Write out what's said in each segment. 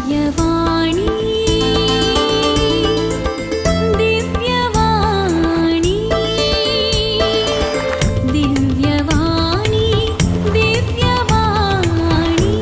दिव्यवाणी, दिव्यवाणी, दिव्यवाणी, दिव्यवाणी.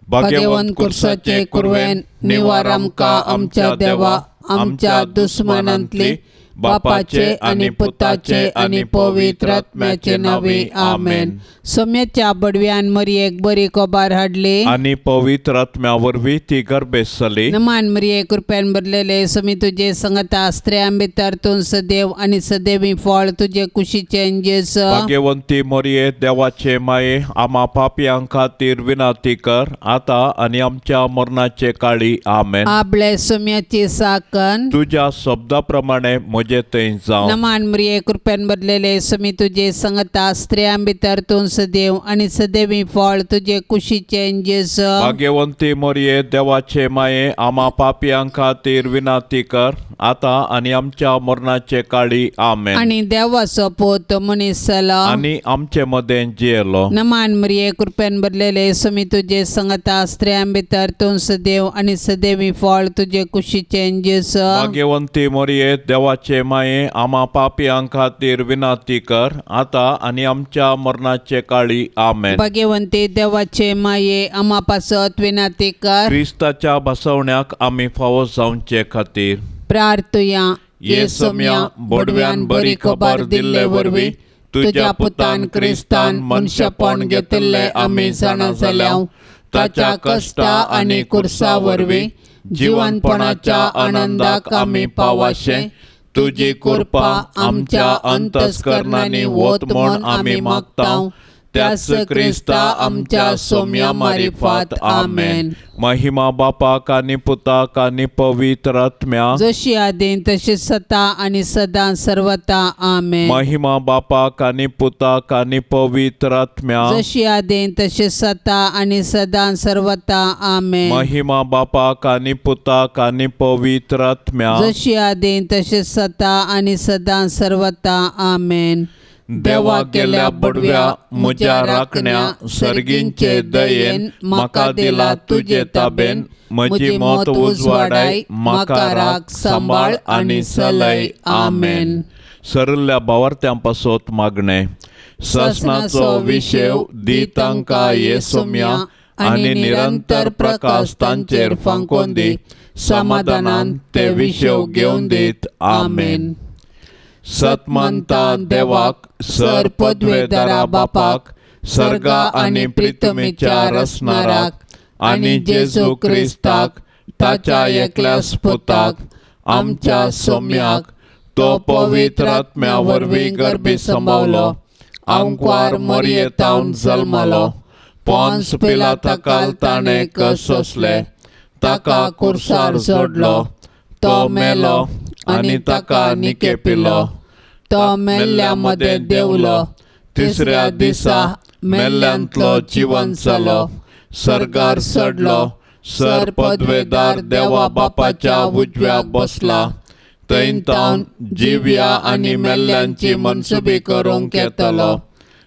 भाग्यवंत कुर्साचे कुरवेन निवार आमकां आमच्या देवा आमच्या दुस्मानांतली बापाचे आनी पुताचे आनी पवित्र आत्म्याचे नावे आमेन. सोम्याच्या बडव्यान मरयेक बरी कोबार हाडली आनी पवित्र आत्म्या वरवीं ती गर्भेस जाली. नमान मरिये, कृपेन भरलेले, समी तुजे संगता, स्त्रियां भितर तूं सदैव आनी सदैवी फळ तुजे कुशीचे जेजू. भाग्यवंती मोरये, देवाचे माये, आमा पापयां खातीर विनंती कर आता आनी आमच्या मरणाचे काळी. आमेन. आपले सोम्याची साकन. तुज्या शब्दा प्रमाणे म्हजे थंय जावं. नमान मरिये, कृपेन भरलेले, समी तुजे संगता, स्त्रियां भितर तूं सदैव आनी सदैवी फळ तुजे कुशीचे जेजू. भाग्यवंती मोरये, देवाचे माये, आमा पापयां खातीर विनंती कर आता आनी आमच्या मरणाचे काळी. आमेन. आनी देवाचो पूत मनीस जालो आनी आमचे मदें जियेलो. नमान मरिये, कृपेन भरलेले, समी तुजे संगता, स्त्रियां भितर तूं सदैव आनी सदैवी फळ तुजे कुशीचे जेजू. भाग्यवंती मोरये, देवाचे माये, आमा पापयां खातीर विनंती कर आता आनी आमच्या मरणाचे काळी. आमेन. भाग्यवंती देवाचे माये, आमा पासत विनंती कर. क्रिस्ताच्या बसवण्याक आमी फावो जावचे खातीर प्रार्थुया. ये सम्या बोडव्यान बरी खबर दिल्ले वरवीं तुज्या पुतान क्रिस्तान मनशेपण घेतिल्लें आमी जाणा जाल्या. ताच्या कश्टा आनी कुर्सा वरवीं जिवनपणाच्या आनंदाक आमी पावाशें तुजी कृपा आमच्या अंतस्करणांनी वत म्हूण आमी मागता, त्याच क्रिस्ता आमच्या सोम्या मारिफात. आमेन. महिमा बापाक आनी पुताक आनी पवित्र आत्म्या. जशी आदीं तशी सता आनी सदां सर्वता. आमेन. महिमा बापाक आनी पुताक आनी पवित्र आत्म्या. जशी आदीं तशी सता आनी सदां सर्वता. आमेन. महिमा बापाक आनी पुताक आनी पवित्र आत्म्या. जशी आदीं तशी सता आनी सदां सर्वता. आमेन. देवा गेल्या बडव्या म्हज्या राखण्या सर्गींचे दयेन म्हाका दिला तुजे ताबेन म्हजी मत उजवाडाय, म्हाका राख, सांबाळ आनी चलय. आमेन. सरल्या बावार्थ्यां पासत मागणें. ससनाचो विशेव दी तांकां ये सोम्या आनी निरंतर प्रकाश तांचेर फांकोन दी, समाधानान ते विशेव घेवन दीत. आमेन. सतमंता देवाक, सर पदवेदारा बापाक, सर्गा आनी प्रितमीच्या रसणाराक आनी जेजू क्रिस्ताक ताच्या एकल्याच पुताक आमच्या सोम्याक, तो पवित्र आत्म्या वरवीं गर्भी संभावलो, आंकवार मरयेतावन जल्मलो, पोन्स पिलाताकाल ताणें कस सोंसले, ताका कुर्सार जोडलो, तो मेलो आनी ताका निकेपिलो, तो मेल्ल्या मदें देंवलो, तिसऱ्या दिसा मेल्ल्यांतलो जिवन जालो, सर्गार चडलो, सर पदवेदार देवा बापाच्या उजव्या बसला, थंय तावन जिव्या आनी मेल्ल्यांची मनसुबी करूंक येतलो.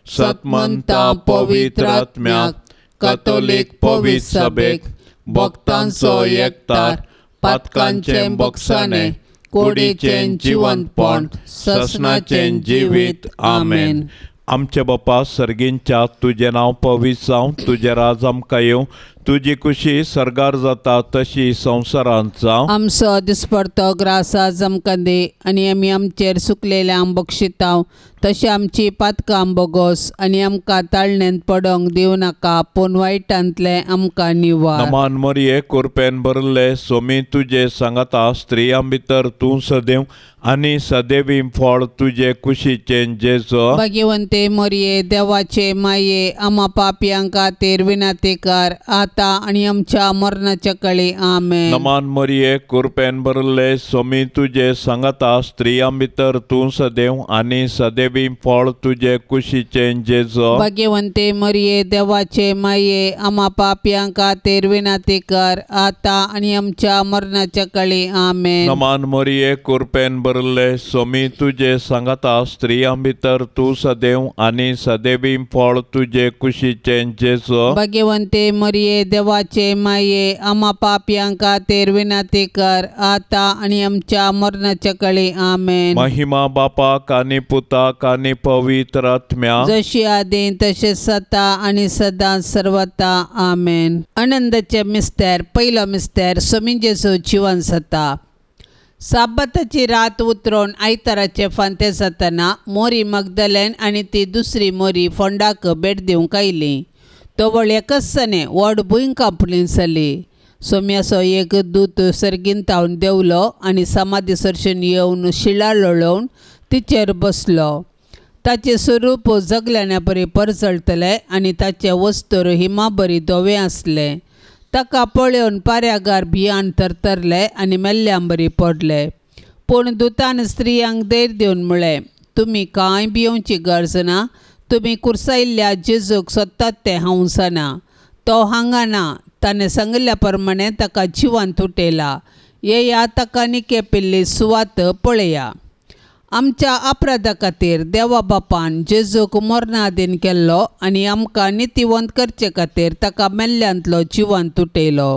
सतमंता पवित्र आत्म्याक, कथोलीक पवित्र सभेक, भक्तांचो एकतार, पातकांचें बक्षाणें, कुडीचें जिवंतपण, ससनाचें जिवीत. आमेन. आमचे बापा सर्गींच्या, तुजें नांव पवित्र जावं, तुजें राज आमकां येवं, तुजी खुशी सर्गार जाता तशी संवसारांत जावं. आमचो दिसपडतो ग्रास आज आमकां दी आनी आमी आमचेर सुकलेल्यांक बक्षितांव तशें आमची पातकां बोगोस आनी आमकां ताळण्यांत पडोंक दिवं नाका, पूण वायटांतलें आमकां निवार. नमान मरये, कुरपेन भरले, सोमी तुजे सांगाता, स्त्रियां भितर तूं सदैव आनी सदैवी फळ तुजे कुशीचें जेजो. भाग्यवंते मरये, देवाचे माये, आमा पापयां खातीर विनंती कर आतां आनी आमच्या मरणाच्या कळी. आमेन. नमान मरये, कुरपेन भरले, सोमी तुजे सांगाता, स्त्रियां भितर तूं सदैव आनी सदैवी फळ तुजे कुशीचें जेजो. भाग्यवंते मरये, देवाचे माये, आमा पापयां खातीर विनंती कर आतां आनी आमच्या मरणाच्या कळी. आमेन. नमान मरये, कुरपेन भरले, सोमी तुजे सांगाता, स्त्रियां भितर तूं सदैव आनी सदैवी फळ तुजे कुशीचें जेजो. भाग्यवंते मरये, देवाचे माये आमा पापयां खातीर विनंती कर आतां आनी आमच्या मरणाच्या कळी. आमेन. महिमा बापाक आनी पुताक आनी पवित्र आत्म्या. जशी आदी तशें सता आनी सदां सर्वता. आमेन. आनंदाचे मिस्तेर. पयलो मिस्तेर, सोमी जेजू जिवन जाता. साबाताची रात उतरोवन आयताराचे फांते जातना मोरी मगदलेन आनी ती दुसरी मोरी फोंडाक भेट दिवंक आयली. तवळ एकच व्हड भुंयकांपणी जाली. सोम्याचो एक दूत सर्गीन तावन देंवलो आनी समाधी सरशीन येवन शिळा लोळोवन तिचेर बसलो. ताचें स्वरूप जगल्याण्या बरी परजळटलें आनी ताचें वस्तूर हिमा बरी धवें आसलें. ताका पळोवन पाऱ्यागार भियान थरथरले आनी मेल्ल्यां बरी पडले. पूण दुतान स्त्रियांक धैर्य दिवन म्हळें, तुमी कांय भियोवची गरज ना. तुमी कुर्सायल्ल्या जेजूक सोदतात तें हांव जाणा. तो हांगा ना. ताणें सांगिल्ल्या प्रमाणें ताका जिवांत उठयला. येया, ताका निकेपिल्ली सुवात पळया. आमच्या अपराधा खातीर देवा बापान जेजूक मरणादीन केल्लो आनी आमकां नितीवंत करचे खातीर ताका मेल्ल्यांतलो जिवांत उठयलो.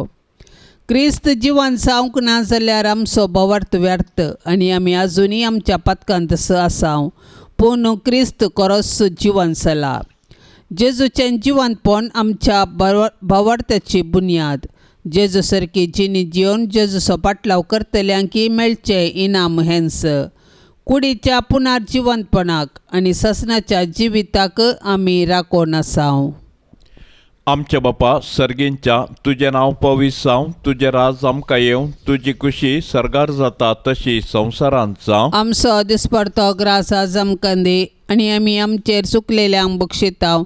क्रिस्त जिवन जावंक ना जाल्यार आमचो भावार्थ व्यर्थ आनी आमी आजुनूय आमच्या पातकांत आसाव. पूण क्रिस्त खरोच जिवन जाला. जेजूचें जिवंतपण आमच्या भावार्थाची बुन्याद. जेजू सारकी जिणी जिवन जेजूचो पाटलाव करतल्यांकी मेळचें इनाम हेंच. कुडीच्या पुनर्जिवंतपणाक आनी ससनाच्या जिविताक आमी राखून आसाव. आमच्या बापा सर्गींच्या, तुजें नांव पवित्र जावं, तुजें राज आमकां येवं, तुजी खुशी सर्गार जाता तशी संवसारांत जावं. आमचो दिसपडतो ग्रास आज आमकां दी आनी आमी आमचेर चुकलेल्यांक बक्षिताव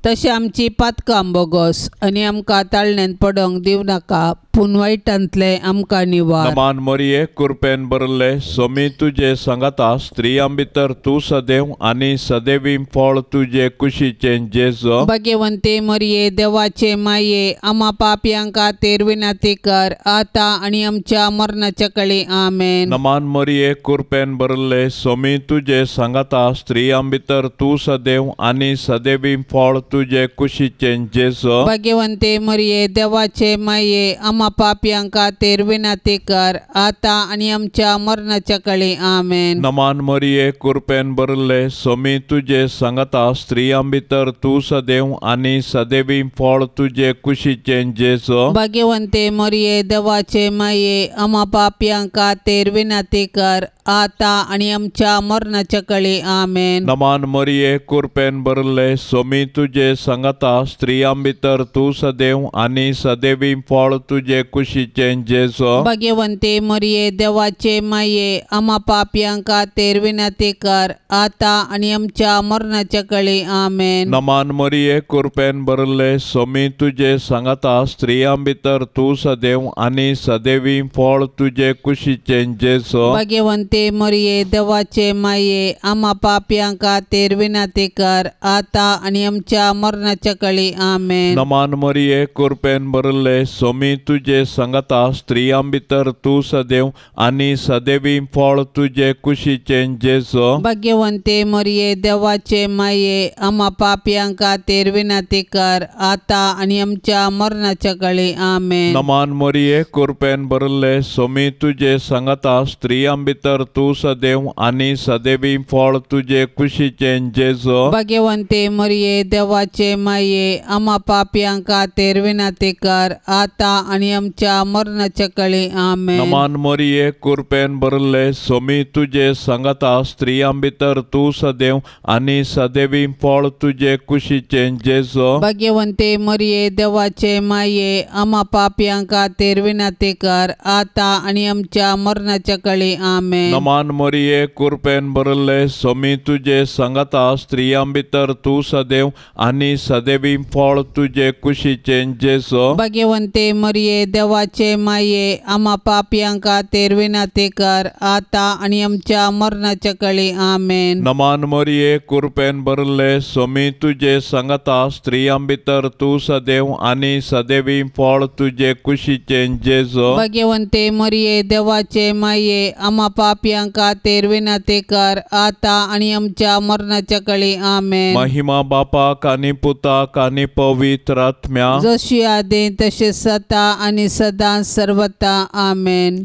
तशें आमची पातकां बोगोस आनी आमकां ताळण्यांत पडोंक दिवं नाका पूण वायटांतलें आमकां निवार. नमान मरिये, कुरपेन भरले, सोमी तुजे सांगाता, स्त्रियां भितर तूं सदैव आनी सदैवी फळ तुजे कुशीचें जेजो. भाग्यवंते मरिये, देवाचे माये, आमा पापयां खातीर विनंती कर आतां आनी आमच्या मरणाच्या कळी. आमेन. नमान मरिये, कुरपेन भरले, सोमी तुजे सांगाता, स्त्रियां भितर तूं सदैव आनी सदैवी फळ तुजे कुशीचें जेजो. भाग्यवंते मरिये, देवाचे माये, आमा पापयां खातीर विनंती कर आतां आनी आमच्या मरणाच्या कळी. आमेन. नमान मरिये, कुरपेन भरले, सोमी तुजे सांगाता, स्त्रियां भितर तूं सदैव आनी सदैवी फळ तुजे कुशीचें जेजो. भाग्यवंते मरिये, देवाचे माये, आमा पापयां खातीर विनंती कर आतां आनी आमच्या मरणाच्या कळी. आमेन. नमान मरिये, कुरपेन भरले, सोमी तुजे सांगाता, स्त्रियां भितर तूं सदैव आनी सदैवी फळ तुजे कुशीचें जेजो. भाग्यवंते मरिये, देवाचे माये, आमा पापयां खातीर विनंती कर आतां आनी आमच्या मरणाच्या कळी. आमेन. नमान मरिये, कुरपेन भरले, सोमी तुजे सांगाता, स्त्रियां भितर तूं सदैव आनी सदैवी फळ तुजे कुशीचें जेजो. भाग्यवंते मरिये, देवाचे माये, आमा पापयां खातीर विनंती कर आतां आनी आमच्या मरणाच्या कळी. आमेन. नमान मरिये, कुरपेन भरले, सोमी तुजे सांगाता, स्त्रियां भितर तूं सदैव आनी सदैवी फळ तुजे कुशीचें जेजो. भाग्यवंते मरिये, देवाचे माये, आमा पापयां खातीर विनंती कर आतां आनी आमच्या मरणाच्या कळी. आमेन. नमान मरिये, कुरपेन भरले, सोमी तुजे सांगाता, स्त्रियां भितर तूं सदैव आनी सदैवी फळ तुजे कुशीचें जेजो. भाग्यवंते मरिये, देवाचे माये, आमा पापयां खातीर विनंती कर आतां आनी आमच्या मरणाच्या कळी. आमेन. नमान मरिये, कुरपेन भरले, सोमी तुजे सांगाता, स्त्रियां भितर तूं सदैव आनी सदैवी फळ तुजे कुशीचें जेजो. भाग्यवंते मरिये, देवाचे माये, आमा पापयां खातीर विनंती कर आतां आनी आमच्या मरणाच्या कळी. आमेन. नमान मरिये, कुरपेन भरले, सोमी तुजे सांगाता, स्त्रियां भितर तूं सदैव आनी सदैवी फळ तुजे कुशीचें जेजो. भाग्यवंते मरिये, देवाचे माये, आमा पापयां खातीर विनंती कर आतां आनी आमच्या मरणाच्या कळी. आमेन. नमान मरिये, कुरपेन भरले, सोमी तुजे सांगाता, स्त्रियां भितर तूं सदैव आनी सदैवी फळ तुजे कुशीचें जेजो. भाग्यवंते मरिये, देवाचे माये, आमा पापयां पापयां खातीर विनंती कर आतां आनी आमच्या मरणाच्या कळी. आमेन. महिमा बापाक आनी पुताक आनी पवित्र आत्म्या. जशी आदी तशी सता आनी सदां सर्वता. आमेन.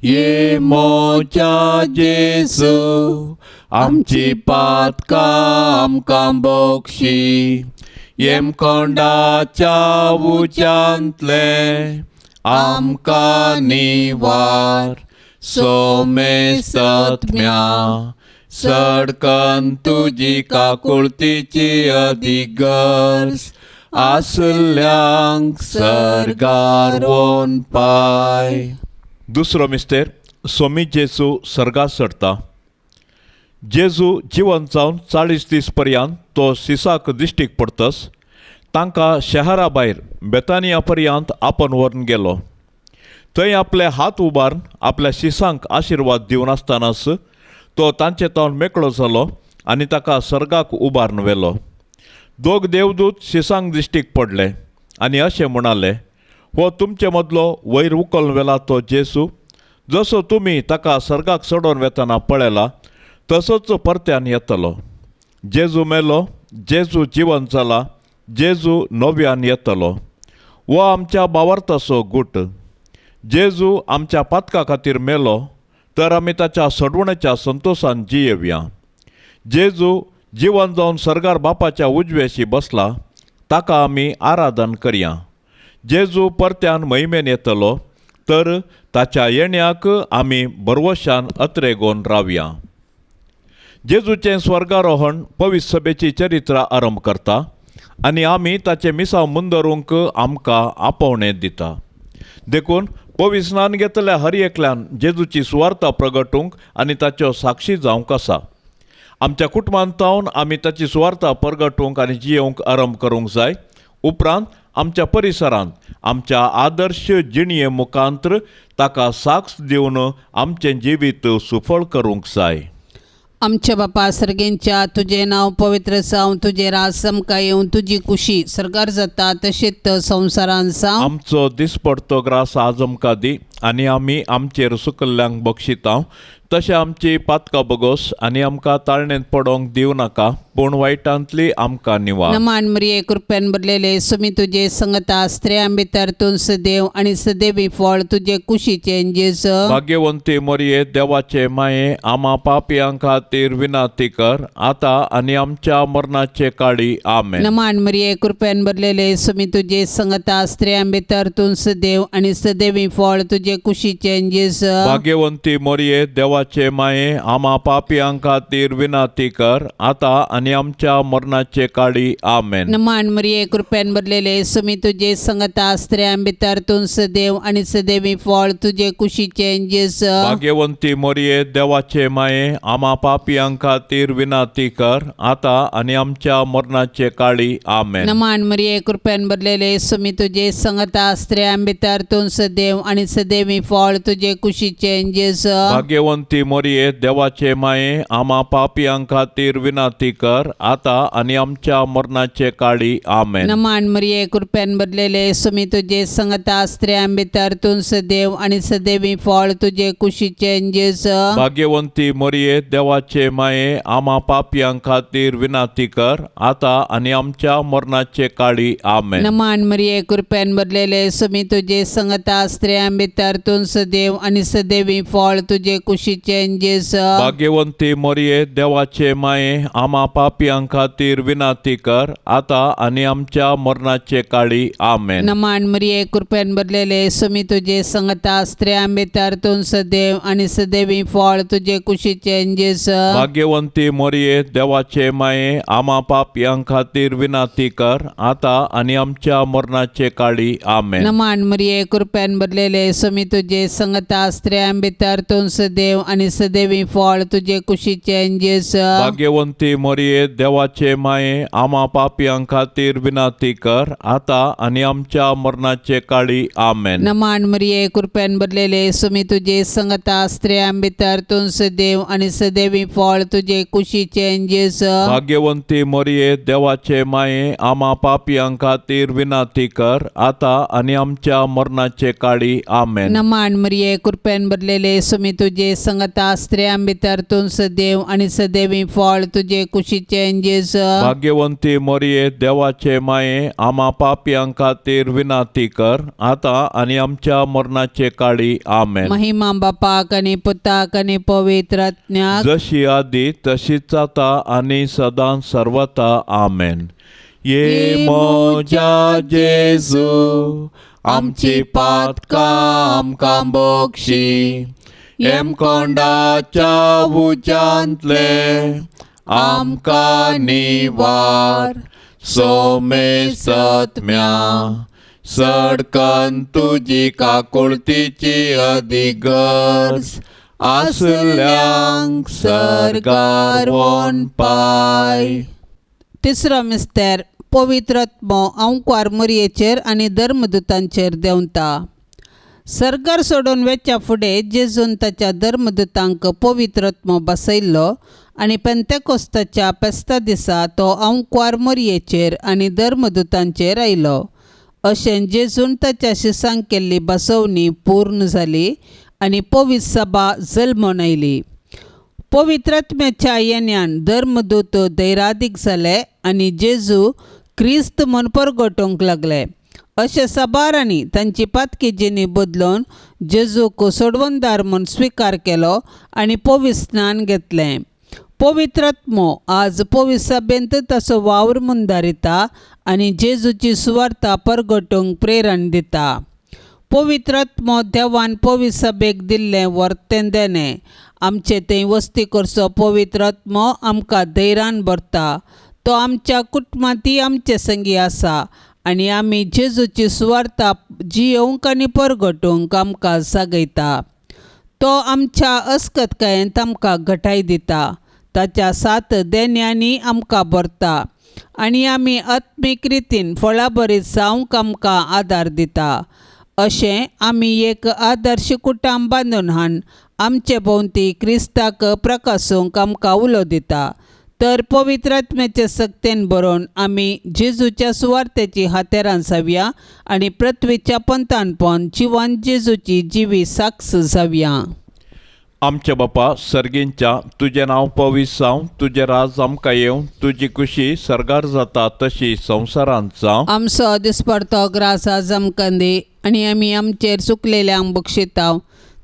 ये मोच्या जेजू, आमची पातकां आमकां बोक्षी, येमकोंडाच्या उज्यांतले आमकां निवार, सोमेस्तत्म्या सडकन तुजी काकुळतीची अदीक गरज आसल्यांक सर्गार वोन पाय. दुसरो मिस्तेर, सोमी जेजू सर्गात चडता. जेजू जिवन जावन 40 दीस पर्यंत तो सिसाक दिश्टीक पडतस तांकां शहरा भायर बेतानिया पर्यंत आपण व्हरून गेलो. थंय आपले हात उबारून आपल्या शिसांक आशिर्वाद दिवन आसतनाच तो तांचे तावन मेकळो जालो आनी ताका सर्गाक उबारून व्हेलो. दोग देवदूत शिसांक दिश्टीक पडले आनी अशें म्हणाले, हो तुमचे मदलो वयर उखलून व्हेला तो जेजू, जसो तुमी ताका सर्गाक चडोवन वेतना पळयला तसोच परत्यान येतलो. जेजू मेलो, जेजू जिवन जाला, जेजू नव्यान येतलो. हो आमच्या बावार्थाचो गूट. जेजू आमच्या पातका खातीर मेलो तर आमी ताच्या सडवण्याच्या संतोशान जियेवया. जेजू जिवन जावन सर्गार बापाच्या उजव्याशी बसला, ताका आमी आराधन करया. जेजू परत्यान महिमेन येतलो तर ताच्या येण्याक आमी बरवशान अत्रेगोन रावया. जेजूचें स्वर्गारोहण पवित्र सभेची चरित्र आरंभ करता आनी आमी ताचें मिसांव मुंदरूंक आमकां आपोवणें दिता. देखून पवित्र स्नान घेतल्या हर एकल्यान जेजूची सुवार्ता प्रगटूंक आनी ताच्यो साक्षी जावंक आसा. आमच्या कुटुंबांत तावन आमी ताची सुवार्ता परगटूंक आनी जियेवंक आरंभ करूंक जाय. उपरांत आमच्या परिसरांत आमच्या आदर्श जिणये मुखांत्र ताका साक्ष दिवन आमचें जिवीत सुफळ करूंक जाय. आमच्या बापा सर्गेंच्या, तुजें नांव पवित्र जावं, तुजें राज आमकां येवं, तुजी कुशी सर्गार जाता तशेंच संवसारान जावं. आमचो दिसपडतो ग्रास आज आमकां दी आनी आमी आमचेर सुकल्ल्यांक बक्षिता तशें आमची पातकां बगोस आनी आमकां ताळणेंत पडोंक दिवं नाका, पूण वायटांतली आमकां निवार. नमान मरिये, कृपेन भरलेले, सुमी तुजे संगता, स्त्रियां भितर तूं सदैव आनी सदैवी फळ तुजे कुशीचें जेजू. भाग्यवंती मरिये, देवाचे माये, आमा पापयां खातीर विनंती कर आतां आनी आमच्या मरणाचे काळी. आमेन. नमान मरिये, कृपेन भरलेले, सुमी तुजे संगता, स्त्रियां भितर तूं सदैव आनी सदैवी फळ तुजे कुशीचें जेजू. भाग्यवंती मरिये, देवाचे माये, आमा पापयां खातीर विनंती कर आतां आनी आमच्या मरणाचे काळी. आमेन. नमान मरिये, कृपेन भरलेले, सुमी तुजे संगता, स्त्रियां भितर तूं सदैव आनी सदैवी फळ तुजे कुशीचें जेजू. भाग्यवंती मरिये, देवाचे माये, आमा पापयां खातीर विनंती कर आतां आनी आमच्या मरणाचे काळी. आमेन. नमान मरिये, कृपेन भरलेले, सुमी तुजे संगता, स्त्रियां भितर तूं सदैव आनी सदैवी फळ तुजे कुशीचें जेजू. भाग्यवंती मरिये, देवाचे माये, आमा पापयां खातीर विनंती कर आतां आनी आमच्या मरणाचे काळी. आमेन. नमान मरिये, कृपेन भरलेले, सुमी तुजे संगता, स्त्रियां भितर तूं सदैव आनी सदैवी फळ तुजे कुशीचें जेजू. भाग्यवंती मरिये, देवाचे माये, आमा पापयां खातीर विनंती कर आतां आनी आमच्या मरणाचे काळी. आमेन. नमान मरिये, कृपेन भरलेले, सुमी तुजे संगता, स्त्रियां भितर तूं सदैव आनी सदैवी फळ तुजे कुशीचें जेजू. भाग्यवंती मरिये, देवाचे माये, आमा पापयां खातीर विनंती कर आतां आनी आमच्या मरणाचे काळी. आमेन. नमान मरिये, कृपेन भरलेले, सुमी तुजे संगता, स्त्रियां भितर तूं सदैव आनी सदैवी फळ तुजे कुशीचें जेजू. भाग्यवंती मरिये, देवाचे माये, आमा पापयां खातीर विनंती कर आतां आनी आमच्या मरणाचे काळी. आमेन. नमान मरिये, कृपेन भरलेले, सुमी तुजे संगता, स्त्रियां भितर तूं सदैव आनी सदैवी फळ तुजे कुशीचें जेजू. भाग्यवंती मरिये, देवाचे माये, आमा पापयां खातीर विनंती कर आतां आनी आमच्या मरणाचे काळी. आमेन. नमान मरिये, कृपेन भरलेले, सुमी तुजे संगता, स्त्रियां भितर तूं सदैव आनी सदैवी फळ तुजे कुशीचें जेजू. भाग्यवंती मरिये, देवाचे माये, आमा पापयां खातीर विनंती कर आतां आनी आमच्या मरणाचे काळी. आमेन. नमान मरिये, कृपेन भरलेले, सुमी तुजे संगता सांगाता स्त्रियां भितर तूं सदैव आनी सदैवी फळ तुजे कुशीचें जेजू. भाग्यवंती मोरये, देवाचे माये, आमा पापयां खातीर विनाती कर, आतां आनी आमच्या मरणाचे काळी. आमेन. महिमा बापाक आनी पुताक आनी पवित्र आत्म्याक. जशी आदी तशीच आता आनी सदां सर्वता. आमेन. ये मोजा जेजू, आमची पातकां आमकां बक्षी, हेमकोंडाच्या उज्यांतले आमकां निवार, सोमे सत्म्या सडकन तुजी काकुळतीची अधिक गरज आसल्यांक सर्गार वोन पाय. तिसरो मिस्तेर. पवित्र आत्मो अंकुर मोरयेचेर आनी धर्मदुतांचेर देंवता. सर्गार सोडून वेच्या फुडें जेजून ताच्या धर्मदुतांक पवित्र आत्मो बसयल्लो आनी पेंतेकोस्ताच्या पेस्ता दिसा तो अंकुर मोरयेचेर आनी धर्मदुतांचेर आयलो. अशें जेजून ताच्या शिसांक केल्ली बसवणी पूर्ण जाली आनी पवित्र सभा जल्मून आयली. पवित्र आत्म्याच्या येण्यान धर्मदूत धैरादीक जाले आनी जेजू क्रिस्त म्हूण परगटूंक लागले. अशे साबारांनी तांची पातकी जिणी बदलून जेजूक सोडवणदार म्हूण स्विकार केलो आनी पवित्र स्नान घेतलें. पवित्र आत्मो आज पवित्र सभेंत ताचो वावर मुंदारिता आनी जेजूची सुवार्ता परगटूंक प्रेरण दिता. पवित्र आत्मो देवान पवित्र सभेक दिल्लें वर्तें देणें. आमचे थंय वस्ती करचो पवित्र आत्मो आमकां धैर्यान भरता. तो आमच्या कुटुंबांतय आमचे संगी आसा आनी आमी जेजूची सुवार्ता जियोवंक आनी परगटूंक आमकां जागयता. तो आमच्या अस्कतकायेंत आमकां घटाय दिता. ताच्या सात देण्यांनी आमकां भरता आनी आमी आत्मीक रितीन फळाभरीत जावंक आमकां आदार दिता. अशें आमी एक आदर्श कुटुंब बांदून हाडून आमचे भोंवती क्रिस्ताक प्रकासूंक आमकां उलो दिता. तर पवित्र आत्म्याचे सक्तेन बरोवन आमी जेजूच्या सुवार्तेची हातेरां जावया आनी पृथ्वीच्या पंथान पोवन जिवान जेजूची जिवी साक्ष जावया. आमच्या बापा सर्गींच्या, तुजें नांव पवित्र जावं, तुजें राज आमकां येवं, तुजी खुशी सर्गार जाता तशी संवसारांत जावं. आमचो दिसपडतो ग्रास आज आमकां दी आनी आमी आमचेर चुकलेल्यांक बक्षिताव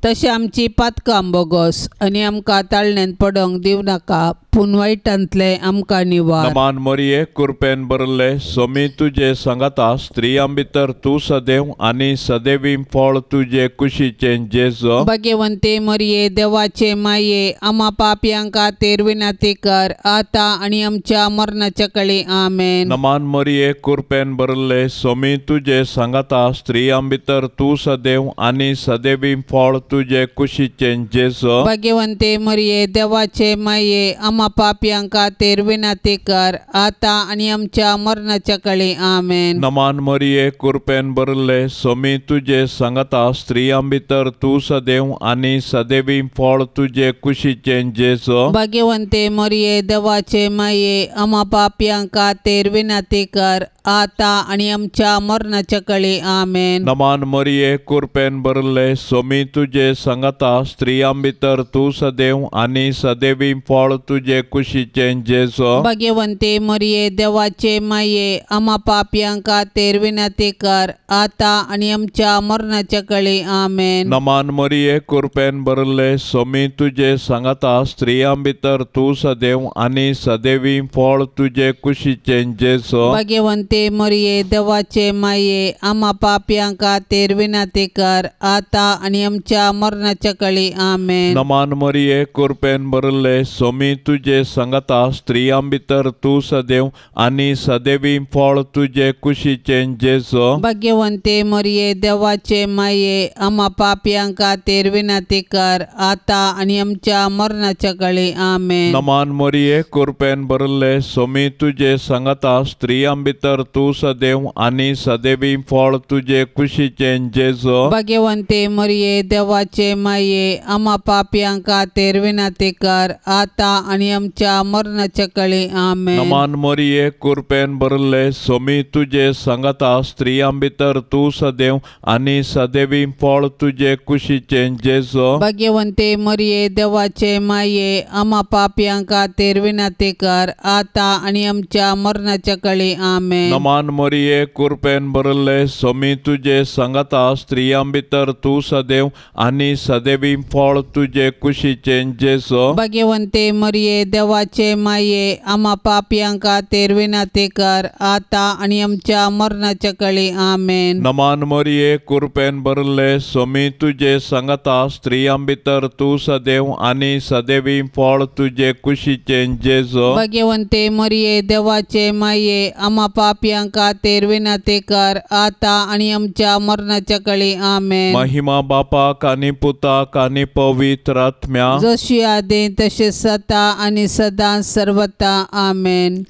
तशें आमची पातकां बोगोस आनी आमकां ताळण्यांत पडोंक दिवं नाका पूण वायटांतलें आमकां निवार. नमान मोरये, कुरपेन भरले, सोमी तुजे सांगाता, स्त्रियां भितर तूं सदैव आनी सदैवी फळ तुजे कुशीचें जेजू. भाग्यवंते मरिये, देवाचे माये, आमा पापयांक खातीर विनंती कर, आतां आनी आमच्या मरणाच्या कळी. आमेन. नमान मोरये, कुरपेन भरले, सोमी तुजे सांगाता, स्त्रियां भितर तूं सदैव आनी सदैवी फळ तुजे कुशीचें जेजू. भाग्यवंते मरिये, देवाचे माये, आमा पापयांक खातीर विनंती कर, आतां आनी आमच्या मरणाच्या कळी. आमेन. नमान मोरये, कुरपेन भरले, सोमी तुजे सांगाता, स्त्रियां भितर तूं सदैव आनी सदैवी फळ तुजे कुशीचें जेजू. भाग्यवंते मरिये, देवाचे माये, आमा पापयांक खातीर विनंती कर, आतां आनी आमच्या मरणाच्या कळी. आमेन. नमान मोरये, कुरपेन भरले, सोमी तुजे सांगाता, स्त्रियां भितर तूं सदैव आनी सदैवी फळ तुजे कुशीचें जेजू. भाग्यवंते मरिये, देवाचे माये, आमा पापयांक खातीर विनंती कर, आतां आनी आमच्या मरणाच्या कळी. आमेन. नमान मोरये, कुरपेन भरले, सोमी तुजे सांगाता, स्त्रियां भितर तूं सदैव आनी सदैवी फळ तुजे कुशीचें जेजू. भाग्यवंते मरिये, देवाचे माये, आमा पापयांक खातीर विनंती कर, आतां आनी आमच्या मरणाच्या कळी. आमेन. नमान मोरये, कुरपेन भरले, सोमी तुजे सांगाता, स्त्रियां भितर तूं सदैव आनी सदैवी फळ तुजे कुशीचें जेजू. भाग्यवंते मरिये, देवाचे माये, आमा पापयांक खातीर विनंती कर, आतां आनी आमच्या मरणाच्या कळी. आमेन. नमान मोरये, कुरपेन भरले, सोमी तुजे सांगाता, स्त्रियां भितर भितर तूं सदैव आनी सदैवी फळ तुजे कुशीचें जेजो. भाग्यवंते मरिये, देवाचे माये, आमा पापयां खातीर विनंती कर, आतां आनी आमच्या मरणाच्या कळी. आमेन. नमान मरिये, कुरपेन भरले, सोमी तुजे सांगाता, स्त्रियां भितर तूं सदैव आनी सदैवी फळ तुजे कुशीचें जेजो. भाग्यवंते मरिये, देवाचे माये, आमा पापयां खातीर विनंती कर, आतां आनी आमच्या मरणाच्या कळी. आमेन. नमान मरिये, कुरपेन भरले, सोमी तुजे सांगाता, स्त्रियां भितर तूं सदैव आनी सदैवी फळ तुजे कुशीचें जेजो. भाग्यवंते मरिये, देवाचे माये, आमा पापयां खातीर विनंती कर, आतां आनी आमच्या मरणाच्या कळी. आमेन. नमान मरिये, कुरपेन भरले, सोमी तुजे सांगाता, स्त्रियां भितर तूं सदैव आनी सदैवी फळ तुजे कुशीचें जेजो. भाग्यवंते मरिये, देवाचे माये, आमा पापयां खातीर विनंती कर, आतां आनी आमच्या मरणाच्या कळी. आमेन. महिमा बापाक आनी पुताक आनी पवित्र आत्म्या. जशी आदी तशी सता आनी सदां सर्वता. आमेन.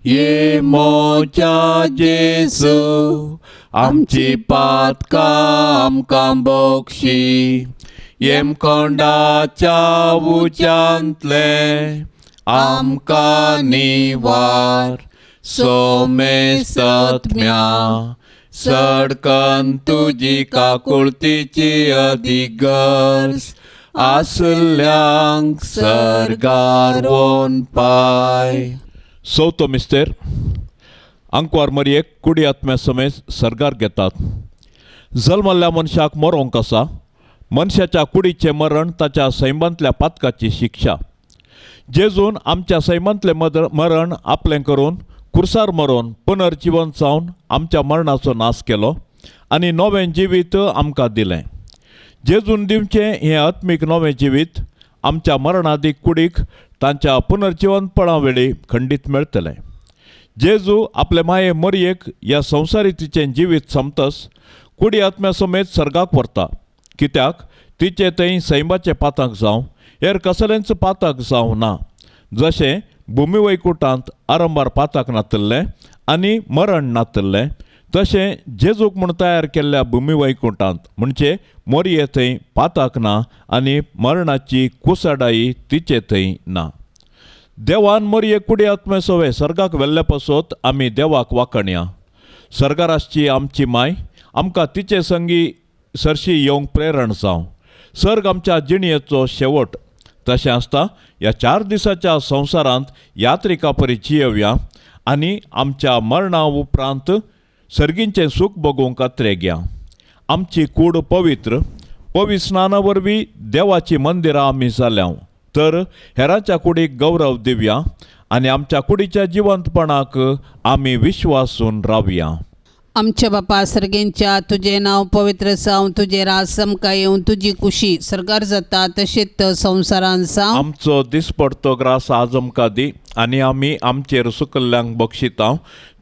ये मोच्या जेजू, आमची पातकां आमकां बोक्षी, येमकोंडाच्या उज्यांतले आमकां निवार, सोमेस्तत्म्या सडकन तुजी काकुळतीची अदीक गरज आसल्यांक सर्गार वोन पाय. चवथो मिस्तेर, आंकवार मरयेक कुडी आत्म्या समेत सर्गार घेतात. जल्मल्ल्या मनशाक मरोंक आसा. मनशाच्या कुडीचें मरण ताच्या सैमांतल्या पातकाची शिक्षा. जेजून आमच्या सैमांतलें मरण आपलें करून कुर्सार मरोन पुनर्जिवन जावन आमच्या मरणाचो नाश केलो आनी नवें जिवीत आमकां दिलें. जेजून दिवचें हें आत्मीक नवें जिवीत आमच्या मरणादीक कुडीक तांच्या पुनर्जिवनपणा वेळी खंडीत मेळटलें. जेजू आपले माये मरयेक ह्या संवसारी तिचें जिवीत सोंपतस कुडी आत्म्या समेत सर्गाक व्हरता, कित्याक तिचें थंय सैमाचें पातक जावं हेर कसलेंच पातक जावं ना. जशें भुमी वैकुटांत आरंभार पातक नातिल्लें आनी मरण नातिल्लें, तशें जेजूक म्हूण तयार केल्ल्या भुमी वैकुंठांत म्हणजे मोरये थंय पातक ना आनी मरणाची कुसडाई तिचे थंय ना. देवान मोरये कुडी आत्मे सवे सर्गाक व्हेल्ले पासत आमी देवाक वाखणया. सर्गार आसची आमची माय आमकां तिचे संगी सरशी येवंक प्रेरण जावं. सर्ग आमच्या जिणयेचो शेवट. तशें आसता ह्या 4 दिसाच्या संवसारांत यात्रिका परी जियेवया आनी आमच्या मरणा उपरांत सर्गींचें सूख भोगूंक अत्रेगया. आमची कूड पवित्र पवित्र स्नाना वरवीं देवाची मंदिरां आमी जाल्या, तर हेरांच्या कुडीक गौरव दिवया आनी आमच्या कुडीच्या जिवंतपणाक आमी विश्वासून रावया. आमच्या बापा सर्गेंच्या, तुजें नांव पवित्र जावं, तुजें राज आमकां येवं, तुजी कुशी सर्गार जाता तशेंच संवसारान जावं. आमचो दिसपडतो ग्रास आज आमकां दी आनी आमी आमचेर सुकल्ल्यांक बक्षिता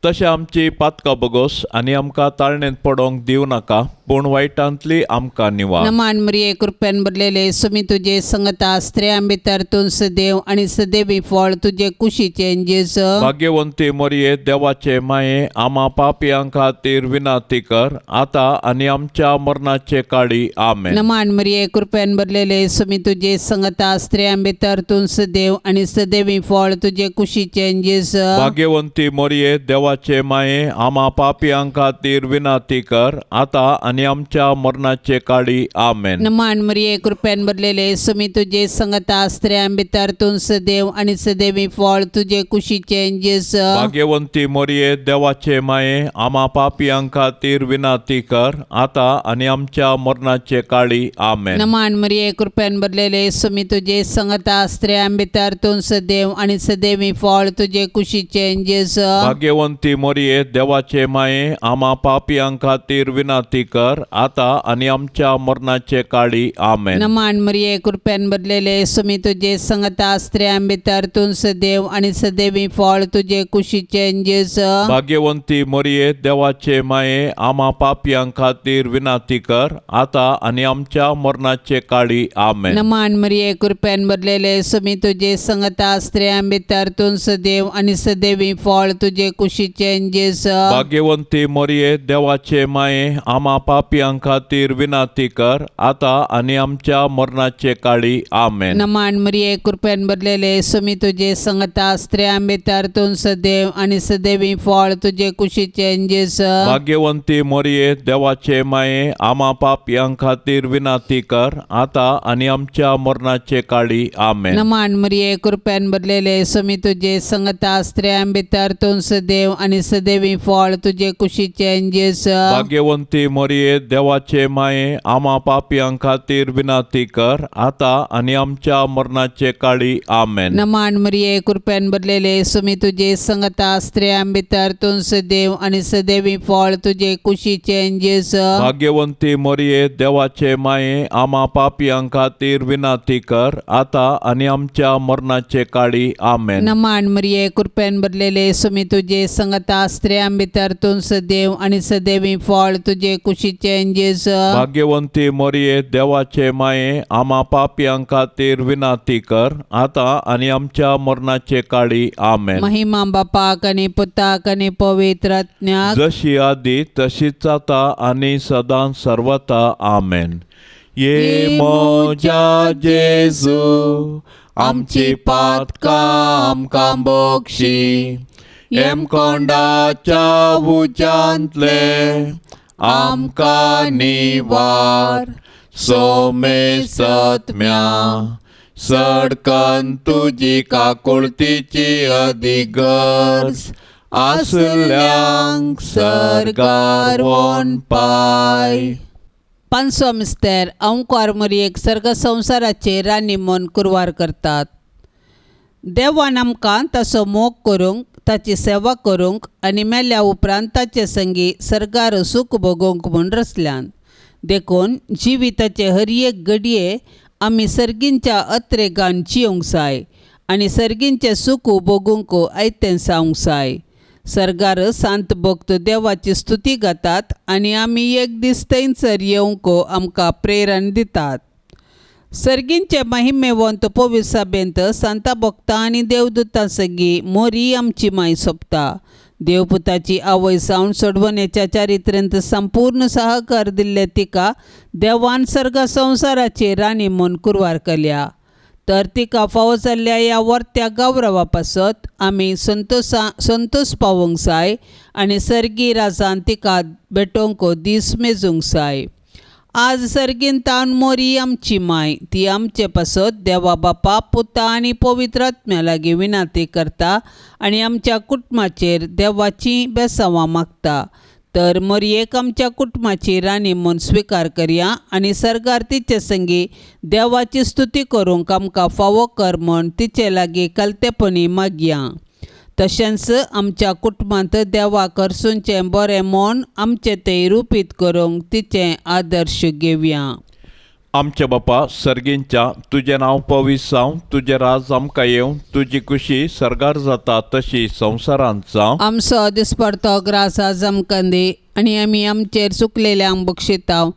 तशें आमची पातकां बगोस आनी आमकां ताळणेंत पडोंक दिवं नाका, पूण वायटांतली आमकां निवार. नमान मरिये, कृपेन भरलेले, सुमी तुजे संगता, स्त्रियां भितर तूं सदैव आनी सदैवी फळ तुजे कुशीचें जेजू. भाग्यवंती मरिये, देवाचे माये, आमा पापयां खातीर विनंती कर, आतां आनी आमच्या मरणाचे काळी. आमेन. नमान मरिये, कृपेन भरलेले, सुमी तुजे संगता, स्त्रियां भितर तूं सदैव आनी सदैवी फळ तुजे कुशीचें जेजू. भाग्यवंती मरिये, देवाचे माये, आमा पापयां खातीर विनंती कर, आतां आनी आमच्या मरणाचे काळी. आमेन. नमान मरिये, कृपेन भरलेले, सुमी तुजे संगता, स्त्रियां भितर तूं सदैव आनी सदैवी फळ तुजे कुशीचें जेजू. भाग्यवंती मरिये, देवाचे माये, आमा पापयां खातीर विनंती कर, आतां आनी आमच्या मरणाचे काळी. आमेन. नमान मरिये, कृपेन भरलेले, सुमी तुजे संगता, स्त्रियां भितर तूं सदैव आनी सदैवी फळ तुजे कुशीचें जेजू. भाग्यवंती मरिये, देवाचे माये, आमा पापयां खातीर विनंती कर, कर आतां आनी आमच्या मरणाचे काळी. आमेन. नमान मरिये, कृपेन भरलेले, सुमी तुजे संगता, स्त्रियां भितर तूं सदैव आनी सदैवी फळ तुजे कुशीचे जेजू. भाग्यवंती मरिये, देवाचे माये, आमा पापयां खातीर विनंती कर आतां आनी आमच्या मरणाचे काळी. आमेन. नमान मरिये, कृपेन भरलेले, सुमी तुजे संगता, स्त्रियां भितर तूं सदैव आनी सदैवी फळ तुजे कुशीचे जेजू. भाग्यवंती मरिये, देवाचे माये, आमा पापयां खातीर विनंती कर आतां आनी आमच्या मरणाचे काळी. आमेन. नमान मरिये, कृपेन भरलेले, सुमी तुजे संगता, स्त्रियां भितर तूं सदैव आनी सदैवी फळ तुजे कुशीचे जेजू. भाग्यवंती मरिये, देवाचे माये, आमा पापयां खातीर विनंती कर आतां आनी आमच्या मरणाचे काळी. आमेन. नमान मरिये, कृपेन भरलेले, सुमी तुजे संगता, स्त्रियां भितर तूं सदैव आनी सदैवी फळ तुजे कुशीचे जेजू. भाग्यवंती मरिये, देवाचे माये, आमा पापयां खातीर विनंती कर आतां आनी आमच्या मरणाचे काळी. आमेन. नमान मरिये, कृपेन भरलेले, सुमी तुजे संगता, स्त्रियां भितर तूं सदैव आनी सदैवी फळ तुजे कुशीचे जेजू. भाग्यवंती मरिये, देवाचे माये, आमा पापयां खातीर विनंती कर आतां आनी आमच्या मरणाचे काळी. आमेन. नमान मरिये, कृपेन भरलेले, सुमी तुजे संगता, स्त्रियां भितर तूं सदैव आनी सदैवी फळ तुजे कुशीचे जेजू. भाग्यवंती मरिये, देवाचे माये, आमा पापयां खातीर विनंती कर आतां आनी आमच्या मरणाचे काळी. आमेन. महिमा बापाक आनी पुताक आनी पवित्र आत्म्याक. जशी आदी तशीच आता आनी सदां सर्वता. आमेन. ये म्हज्या जेजू, आमची पातकां आमकां बक्षी, हेमकोंडाच्या उज्यांतले आमकां निवार, सोमे सत्म्या सडकन तुजी काकुळतीची अधिगर्ज आसल्यांक सर्गार पाय. पांचसो मिस्तेर. अंकार मरियेक सर्ग संवसाराचे राणी म्हूण कुरवार करतात. देवान आमकां ताचो मोग करूंक, ताची सेवा करूंक आनी मेल्या उपरांत ताचे संगी सर्गार सूख भोगोवंक म्हूण रचल्यान. देखून जिविताचे हर एक घडये आमी सर्गींच्या अत्रेगान जियोंक जाय आनी सर्गींचें सूख भोगूंक आयतें जावंक जाय. सर्गार सांत भक्त देवाची स्तुती गातात आनी आमी एक दीस थंयसर येवंक आमकां प्रेरण दितात. सर्गींचे महिमेवंत पवित्र सभेंत सांता भक्तां आनी देवदूतां सगीं मोरी आमची माय सोंपता. देवपुताची आवय जावन सोडवणेच्या चारित्र्यांत संपूर्ण सहकार दिल्ले तिका देवान सर्ग संवसाराची राणी म्हूण कुरवार केल्या. तर तिका फावो जाल्ल्या ह्या वर्त्या गौरवा पासत आमी संतोश पावोवंक जाय आनी सर्गी राजान तिका भेटोवंक दीस मेजूंक जाय. आज सर्गीन तावन मोरी आमची माय, ती आमचे पासत देवा बापा, पुता आनी पवित्र आत्म्या लागीं विनंती करता आनी आमच्या कुटुंबाचेर देवाची बेसांवां मागता. तर मोरयेक आमच्या कुटुंबाची राणी म्हूण स्विकार करया आनी सर्गार तिचे संगी देवाची स्तुती करूंक आमकां फावो कर म्हूण तिचे लागीं कलतेपणी मागया. तशेंच आमच्या कुटुंबांत देवा करसूनचें बरें म्हूण आमचें तें रुपीत करूंक तिचें आदर्श घेवया. आमच्या बापा सर्गींच्या, तुजें नांव पवित्र जावं, तुजें राज आमकां येवं, तुजी खुशी सर्गार जाता तशी संवसारांत जावं. आमचो दिसपडतो ग्रास आज आमकां दी आनी आमी आमचेर चुकलेल्यांक बक्षितांव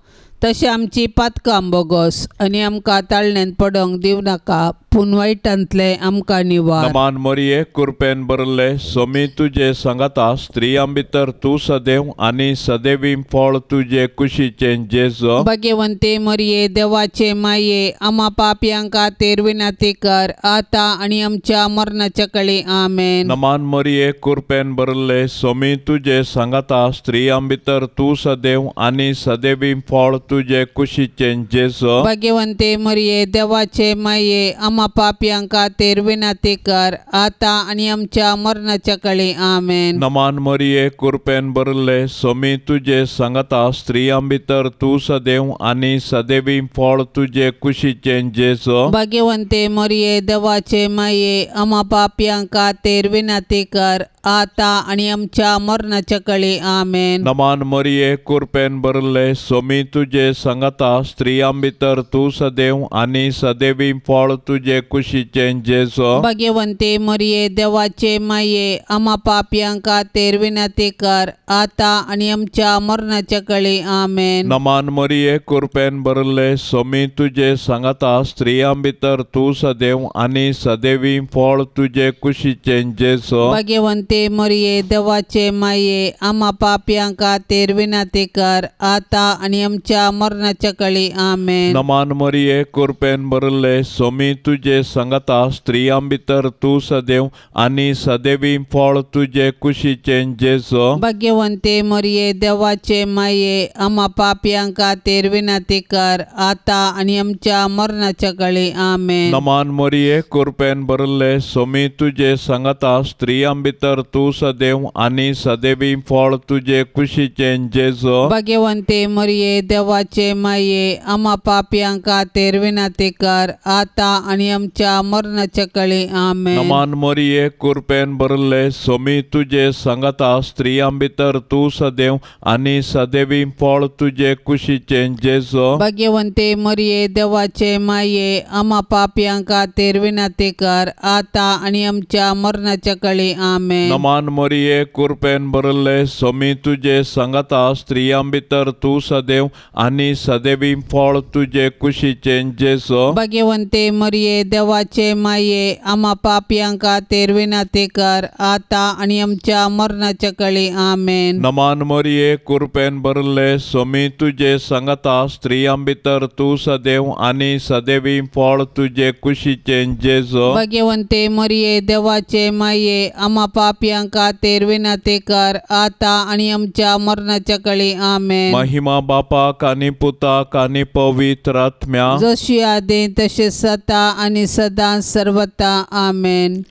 तशें आमची पातकां बोगोस आनी आमकां ताळण्यांत पडोंक दिवं नाका, पूण वायटांतलें आमकां निवार. नमान मरिये, कृपेन भरले, सोमी तुजे सांगाता, स्त्रियां भितर तूं सदैव आनी सदैवी फळ तुजे कुशीचें जेजू. भाग्यवंते मरिये, देवाचे माये, आमा पापयां खातीर विनंती कर आतां आनी आमच्या मरणाच्या कळी. आमेन. नमान मरिये, कृपेन भरले, सोमी तुजे सांगाता, स्त्रियां भितर तूं सदैव आनी सदैवी फळ तुजे कुशीचें जेजू. भाग्यवंते मरिये, देवाचे माये, आमा आमा पापयां खातीर विनंती कर आतां आनी आमच्या मरणाच्या कळी. आमेन. नमान मरिये, कुरपेन भरले, सोमी तुजे सांगाता, स्त्रियां भितर तूं सदैव आनी सदैवी फळ तुजे कुशीचें जेजो. भाग्यवंते मरिये, देवाचे माये, आमा पापयां खातीर विनंती कर आतां आनी आमच्या मरणाच्या कळी. आमेन. नमान मरिये, कुरपेन भरले, सोमी तुजे सांगाता, स्त्रियां भितर तूं सदैव आनी सदैवी फळ तुजे कुशीचें जेजो. भाग्यवंते मरिये, देवाचे माये, आमा पापयां खातीर विनंती कर आतां आनी आमच्या मरणाच्या कळी. आमेन. नमान मरिये, कुरपेन भरले, सोमी तुजे सांगाता, स्त्रियां भितर तूं सदैव आनी सदैवी फळ तुजे कुशीचें जेजो. भाग्यवंते मरिये, देवाचे माये, आमा पापयां खातीर विनंती कर आतां आनी आमच्या मरणाच्या कळी. आमेन. नमान मरिये, कुरपेन भरले, सोमी तुजे सांगाता, स्त्रियां भितर तूं सदैव आनी सदैवी फळ तुजे कुशीचें जेजो. भाग्यवंते मरिये, देवाचे माये, आमा पापयां खातीर विनंती कर आतां आनी आमच्या मरणाच्या कळी. आमेन. नमान मरिये, कुरपेन भरले, सोमी तुजे सांगाता, स्त्रियां भितर तूं सदैव आनी सदैवी फळ तुजे कुशीचें जेजो. भाग्यवंते मरिये, देवाचे माये, आमा पापयां खातीर विनंती कर आतां आनी आमच्या मरणाच्या कळी. आमेन. नमान मरिये, कुरपेन भरले, सोमी तुजे सांगाता, स्त्रियां भितर तूं सदैव आनी सदैवी फळ तुजे कुशीचें जेजो. भाग्यवंते मरिये, देवाचे माये, आमा पापयां खातीर विनंती कर आतां आनी आमच्या मरणाच्या कळी. आमेन. नमान मरिये, कुरपेन भरले, सोमी तुजे सांगाता, स्त्रियां भितर तूं सदैव आनी सदैवी फळ तुजे कुशीचें जेजो. भाग्यवंते मरिये, देवाचे माये, आमा पापयां खातीर विनंती कर आतां आनी आमच्या मरणाच्या कळी. आमेन. नमान मरिये, कुरपेन भरले, सोमी तुजे सांगाता, स्त्रियां भितर तूं सदैव आनी सदैवी फळ तुजे कुशीचें जेजो. भाग्यवंते मरिये, देवाचे माये, आमा पापयां खातीर विनंती कर आतां आनी आमच्या मरणाच्या कळी. आमेन. महिमा बापाक आनी पुताक आनी पवित्र आत्म्या. जशी आदी तशी सता आनी सदां सर्वता. आमेन.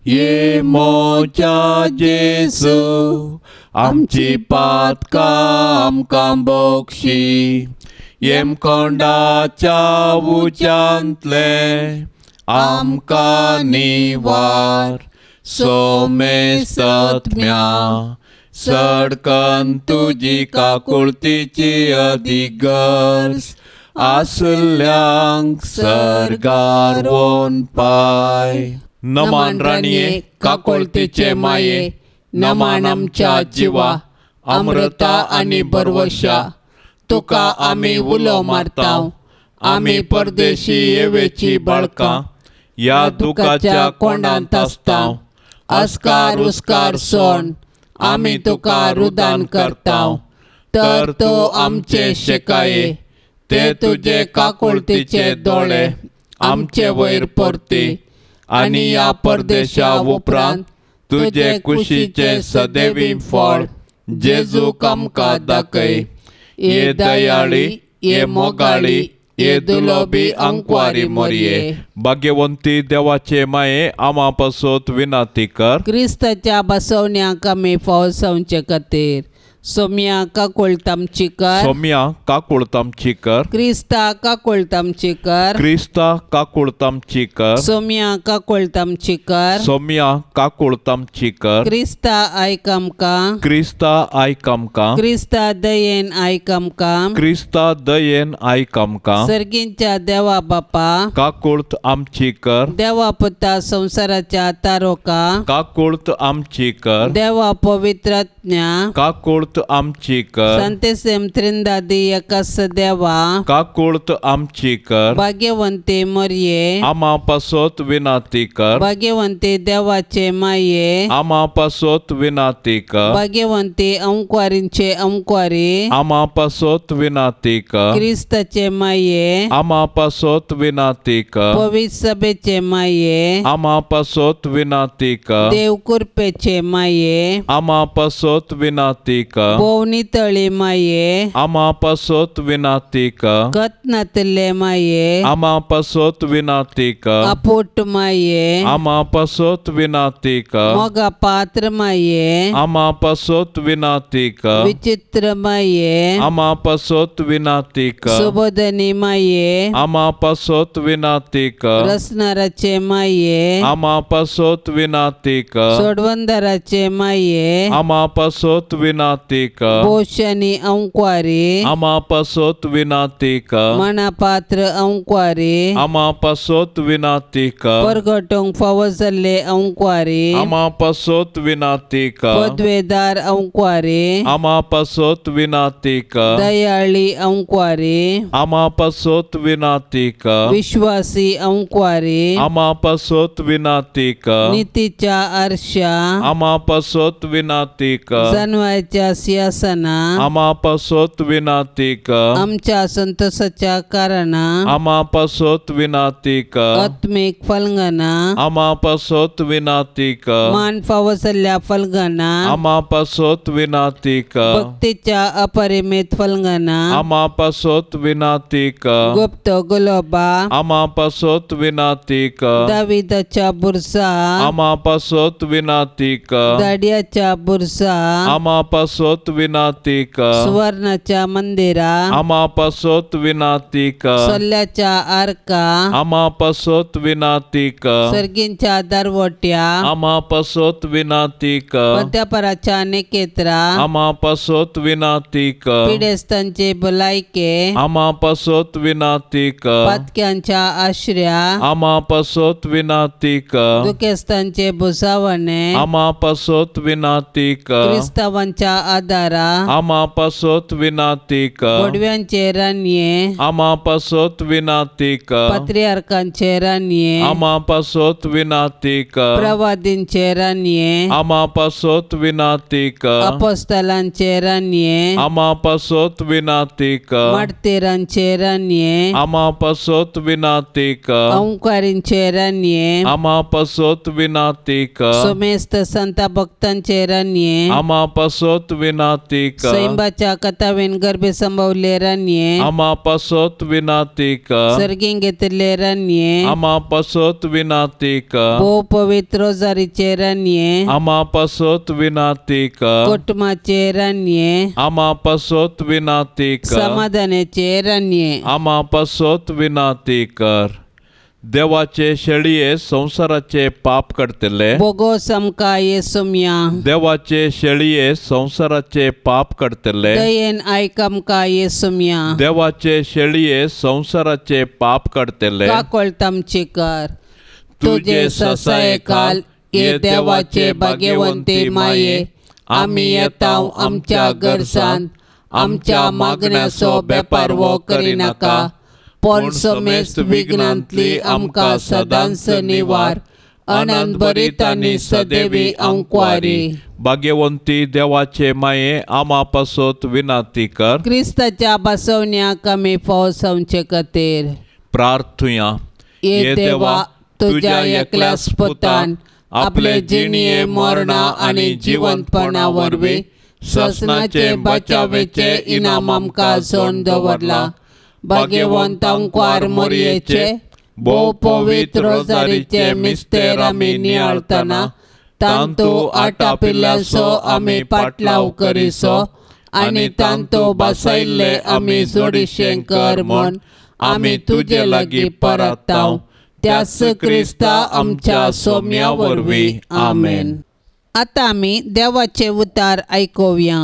ये मोच्या जेजू, आमची पातकां आमकां बोक्षी, येमकोंडाच्या उज्यांतले आमकां निवार, सोमेसत्म्या सडकन तुजी काकुळतीची अधिगर्ज आसल्यांक सर्गार वोन पाय. नमान राणये, काकुळतीचे माये, नमान आमच्या जिवा, अमृता आनी बरवशा, तुका आमी उलो मारता, आमी परदेशी येवेची बाळकां, ह्या दुखाच्या कोंडांत आसता, अस्कार उस्कार सोण आमी तुका रुदान करता, तर तूं आमचे शिकाये, ते तुजे काकुळतीचे दोळे आमचे वयर परती, आनी ह्या परदेशा उपरांत तुजे कुशीचे सदैवी फळ जेजूक आमकां दाखय. ये दयाळी, ये मोगाळी, ये दुलोबी अंकवारी मोरये, भाग्यवंती देवाचे माये, आमा पासत विनंती कर. क्रिस्ताच्या बसवण्याक आमी फावसावचे खातीर सोम्या काकुळतामची कर. सोम्या काकुळतामची कर. क्रिस्ता काकुळतामची कर. क्रिस्ता काकुळतामची कर. सोम्या काकुळतामची कर. सोम्या काकुळतामची कर. क्रिस्ता आयक आमकां. क्रिस्ता आयक आमकां. क्रिस्ता दयेन आयक आमकां. क्रिस्ता दयेन आयक आमकां. सर्गींच्या देवा बापा, काकुळत आमची कर. देवा पुता संवसाराच्या तारोका, काकुळत आमची कर. देवा पवित्रात्म्या, काकुळत आमची कर. संतेसेम त्रिंदादी एकास देवा, काकुळत आमची कर. भाग्यवंते मरिये, आमा पासत विनंती कर. भाग्यवंते देवाचे माये, आमा पासत विनंती कर. भाग्यवंते अंकवारींचे अंकवारी, आमा पासत विनंती कर. क्रिस्ताचे माये, आमा पासत विनंती कर. पवित्र सभेचे माये, आमा पासत विनंती कर. देव कृपेचे माये, आमा पासत विनंती कर. कर। भोव नितळी माये, आमा पासत विनाती कर। कतनातले माये, आमा पासत विनाती कर। अपोट माये, आमा पासत विनाती कर। मोगा पात्र माये, आमा पासत विनाती कर। विचित्र माये, आमा पासत विनाती कर। सुबोधनी माये, आमा पासत विनाती कर। रसनाराचे माये, आमा पासत विनाती कर। सोडवंदराचे माये, आमा पासत विनाती कर। भोशनी अंक्वारी, आमा पासत विनाती कर। मनापात्र अंक्वारी, आमा पासत विनाती कर। परगटूंक फावो जाल्ले अंक्वारी, आमा पासत विनाती कर। पदवेदार अंक्वारी, आमा पासत विनाती कर। दयाळी अंक्वारी, आमा पासत विनाती कर। विश्वासी अंक्वारी, आमा पासत विनाती कर। नितीच्या आरशा, आमा पासत विनाती कर। जनवायच्या सिंहासना, आमा पासत विनाती कर। आमच्या संतोषाच्या कारणा, आमा पासत विनाती कर। आत्मिक फलंगना, आमा पासत विनाती कर। मान फावो जाल्ल्या फलंगना, आमा पासत विनाती कर। भक्तीच्या अपरिमित फलंगना, आमा पासत विनाती कर। गुप्त गुलोबा, आमा पासत विनाती कर। दाविदाच्या बुरसा, आमा पासत विनाती कर। दाडियाच्या बुरसा, आमा पासत विनाती कर। सुवर्णाच्या मंदिरा, आमा पासत विनाती कर। सोल्ल्याच्या आरका, आमा पासत विनाती कर। सर्गींच्या दरवट्या, आमा पासत विनाती कर। मध्यपराच्या निकेत्रा, आमा पासत विनाती कर। पिडेस्तांचे भलायके, आमा पासत विनाती कर। पातक्यांच्या आश्र्या, आमा पासत विनाती कर। दुखेस्तांचे भुसावणे, आमा पासत विनाती कर। क्रिस्तावांच्या आदारा, आमा पासत विनाती कर। बोडव्यांचे रानये, आमा पासत विनाती कर। पात्रियार्कांचे रानये, आमा पासत विनाती कर। प्रवादींचे रानये, आमा पासत विनाती कर। अपोस्तलांचे रानये, आमा पासत विनाती कर। मार्तीरांचे रानये, आमा पासत विनाती कर। अंकारींचे रानये, आमा पासत विनाती कर। सुमेस्त संत भक्तांचे रानये, आमा पासत विनाती कर। सैंबाच्या कथावेन गर्भे संभवले रानये, आमा पासत विनाती कर। सर्गीं घेतिल्ले रानये, आमा पासत विनाती कर। भोव पवित्र रोजारीचे रानये, आमा पासत विनाती कर। कोटमाचे रानये, आमा पासत विनाती कर। समाधानाचे रानये। आमा पासत विनाती कर। देवाचे शेळये संवसाराचे पाप काडटले। बोगोस आमकां येसुमया, देवाचे शेळये संवसाराचे पाप काडटले। दयेन आयक आमकां येसुमया, देवाचे शेळये संवसाराचे पाप काडटले। काकळत आमची कर। तुजे ससायेखाल ये देवाचे भाग्यवंती माये, आमी येता आमच्या गरजान, आमच्या मागण्याचो बेपारवो करिनाका, पूण समेस्त विघ्नांतली आमकां सदांच निवार। अनंत भरीत आनी सदैवी अंकवारी। भाग्यवंती देवाचे माये, आमा पासत विनाती कर। क्रिस्ताच्या बसवण्याक आमी फावो जावचे खातीर प्रार्थुया। ये देवा, तुज्या एकल्याच पुतान आपले जिणये मरणा आनी जिवंतपणा वरवीं ससनाचे बचावेचे इनाम आमकां जोडून दवरला। भाग्यवंत अंकवार मोरयेचे भोव पवित्र रोजारीचे मिस्तेर आमी नियाळतना तांतू आटापिल्ल्याचो आमी पाटलाव करिसो आनी तांतू बसयल्ले आमी जोडिशें कर म्हूण आमी तुजे लागीं परताव। त्याच क्रिस्ता आमच्या सोम्या वरवीं, आमेन। आतां आमी देवाचे उतार आयकुया।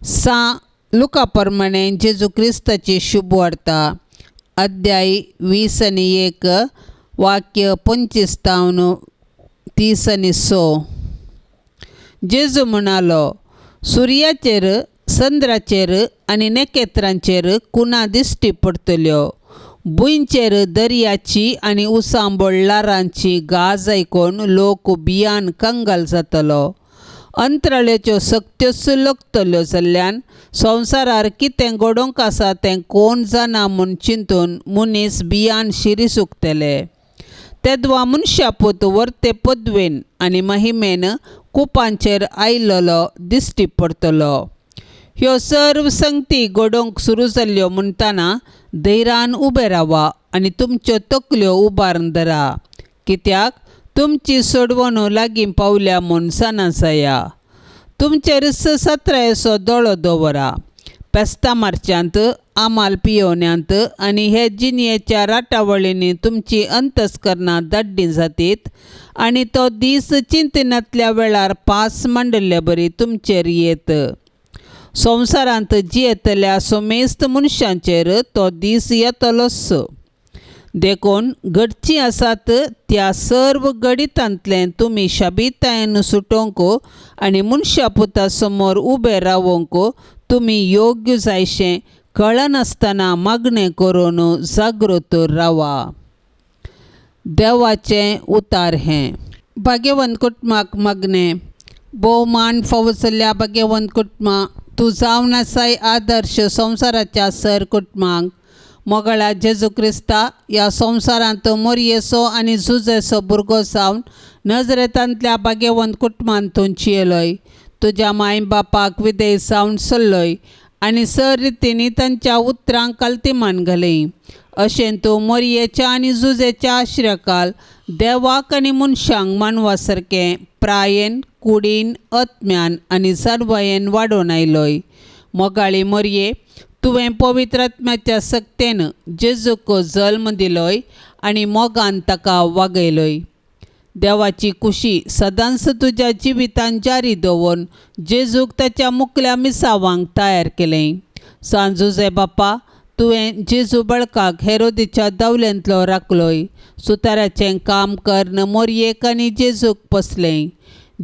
सा लुका प्रमाणे जेजू क्रिस्ताची शुभ वार्ता, अध्याय 20 आनी 1, वाक्य 25 तावन 30 आनी 6। जेजू म्हणालो, सुर्याचेर, चंद्राचेर आनी नखेत्रांचेर कुणा दिश्टी पडटल्यो। भुंयचेर दर्याची आनी उसांबळ ल्हारांची गाज आयकून लोक भियान कंगाल जातलो। अंतराळ्याच्यो सक्त्योच लकतल्यो जाल्ल्यान संवसारार कितें घडोवंक आसा तें कोण जाणा म्हूण चिंतून मनीस भियान शिरी सुकतले। तेदवा मनशापूत वर्ते पदवेन आनी महिमेन कुपांचेर आयिल्लो दिश्टी पडटलो. ह्यो सर्व संगती घडोवंक सुरू जाल्ल्यो म्हणटना धैर्यान उबे रावा आनी तुमच्यो तकल्यो उबारून धरा, कित्याक तुमची सोडवण लागीं पावल्या म्हूण जाणा. तुमचेर सत्रायेचो दोळो दवरा. पेस्ता मारच्यांत, आमाल पियोवण्यांत आनी हे जिणयेच्या राटावळींनी तुमची अंतस्करणां दाड्डीं जातीत आनी तो दीस चिंतनांतल्या वेळार पास मांडिल्ले बरी तुमचेर येत. संवसारांत जियेतल्या समेस्त मनशांचेर तो दीस येतलोच. देखून घडचीं आसात त्या सर्व गणितांतलें तुमी शाबितायेन सुटोवंक आनी मनशा पुता समोर उबे रावोवंक तुमी योग्य जायशें कळनासतना मागणें करून जागृत रावा. देवाचें उतार हें. भाग्यवंत कुटुंबाक मागणें. भोवमान फावो जाल्ल्या भाग्यवंत कुटुंबा, तूं जावन आसाय आदर्श संवसाराच्या सर कुटुंबांक. मोगाळा जेजू क्रिस्ता, ह्या संवसारांत मोरयेचो आनी जुजेचो भुरगो जावन नजरेतांतल्या भाग्यवंत कुटुंबांत तूं जियेलोय. तुज्या माय बापाक विदेय जावन चल्लोय आनी सर रितींनी तांच्या उतरांक कल्तिमान घाली. अशें तूं मोरयेच्या आनी जुजेच्या आश्रकाल देवाक आनी मनशांक मानवा सारकें प्रायेन, कुडीन, आत्म्यान आनी जाणवायेन वाडोवन आयलोय. मोगाळी मोरये, तुवें पवित्र आत्म्याच्या सक्तेन जेजूक जल्म दिलोय आनी मोगान ताका वागयलोय. देवाची कुशी सदांच तुज्या जिवितान जारी दवरून जेजूक ताच्या मुकल्या मिसावांक तयार केलें. सांजुजे बापा, तुवें जेजू बळकाक हेरोदीच्या दावल्यांतलो राखलोय. सुताराचें काम करून मोरयेक आनी जेजूक पोसलें.